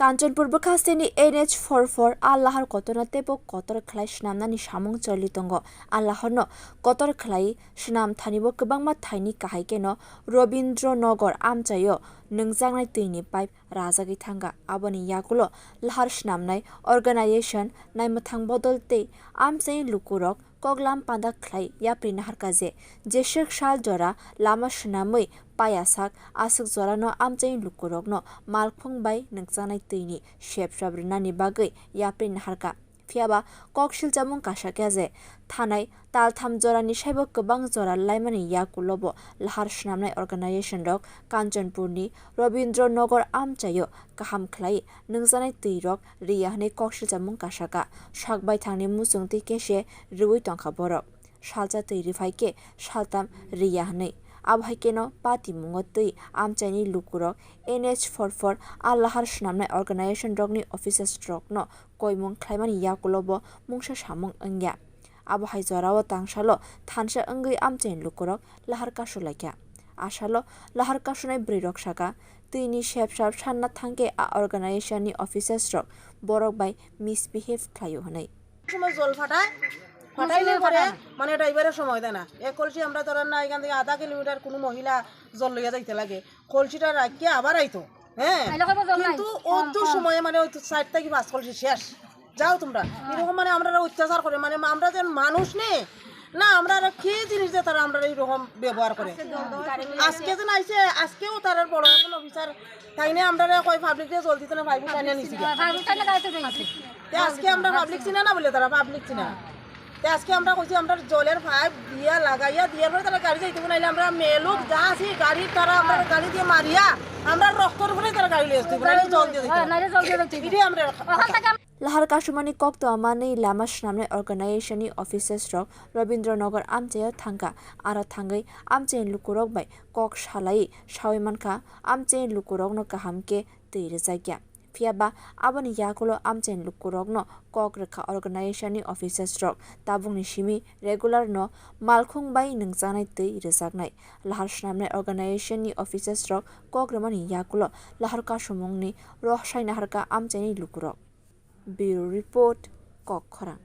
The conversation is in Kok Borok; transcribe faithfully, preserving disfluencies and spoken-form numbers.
Kanchanpur bwkhasteni N H four four a lahar kotorno teibo kotor khlai swnamnani samung choli tongo. A laharno kotor khlai swnam thanibo kwbangma thaini kahai kheno Robindra Nagar amchaio nwngjaknai twini pipe rajagwi thangkha. Aboni yakulo lahar swnamnai organization naimwthang bodol tei amchaini lukurok koklam panda khlai yapri naharkha je, jeswk sal jora lama swnamwi payasak aswk jorano amchaini lukurokno malkhung bai nwngjaknai twini sepsap rwnani bagwi yapri naharkha. Phiyaba kok silchamung kasakya je, thanai taltham jorani saibo kwbang jora laimani yakulobo lahar swnamnai organization rok Kanchanpurni Robindra Nagar amchaio kaham khlai nwngjaknai twirok riya hwnwi kok silchamung kasakha. Sak baithangni muchungtwi kese rwui tongkha borok. Salsa twi rwphai khe saltam riya hwnwi. Abo hai kheno patimungo twi amchaini lukurok N H four four a lahar swnamnai organization rokni offices rokno koimung khlaimani yakulobo mungsa samung wngya. Abo hai jorao tangsalo thansa wngwi amchaini lukurok lahar kasulaikha. Asalo lahar kasunai bwrwirok sakha, twini sepsap sanna thangkhe a organization ni officers rok borok bai misbehave khlaio hwnwi. Somoi jol phatai, phatai le pore, mane driver e somoi dena. Ek kolsi amra dhoro na, ekhan theke adha kilometer kono mohila jol loiya jaite lage. Kolsita rakhiya abar aito. Hya? Ailo khe bo jol nai. Kintu otu somoye mane otu side theke pas kolsi shesh. যাও তোমরা। এরকম মানে আমরা অত্যাচার করে, মানে আমরা যে মানুষ নে না, আমরা আর কি জিনিস দিয়ে তারা আমরা এইরকম ব্যবহার করে। আজকে যে নাইছে, আজকেও তার বড় এখন অফিসার তাই না, আমরা কই পাবলিক দিয়ে জলদি তো না ভাই বুঝাই না নিছি। তে আজকে আমরা পাবলিক চিনা না বলে তারা পাবলিক চিনা। তে আজকে আমরা কইছি আমরা জলের পাইপ দিয়া লাগাইয়া দিয়ার পরে তারা গাড়ি যাইতে নাইলে আমরা মেলুক যা আছি গাড়ি তারা আমরা গাড়ি দিয়ে মারিয়া আমরা রক্তর উপরে তারা গাড়ি লিয়ে আসতে নাইলে জল দিয়ে দিতে। নাইলে জল দিয়ে দিতে। এটাই আমরা Lahar kasumani kok tongmani lama swnamnai organization ni offices rok Robindra Nagar amchaio thangkha, aro thangwi amchaini lukurok bai kok salai sawi mankha, amchaini lukurokno kaham khe twi rwjakya. Phiyaba aboni yakulo amchaini lukurokno kok rwkha organization ni offices rok, tabukni simi regular no malkhung bai nwngjaknai twi rwjaknai. Lahar swnamnai organization ni offices rok kok rwmani yakulo lahar kasumungni roh sai naharkha amchaini lukurok. Bureau Report, Kokkhorang.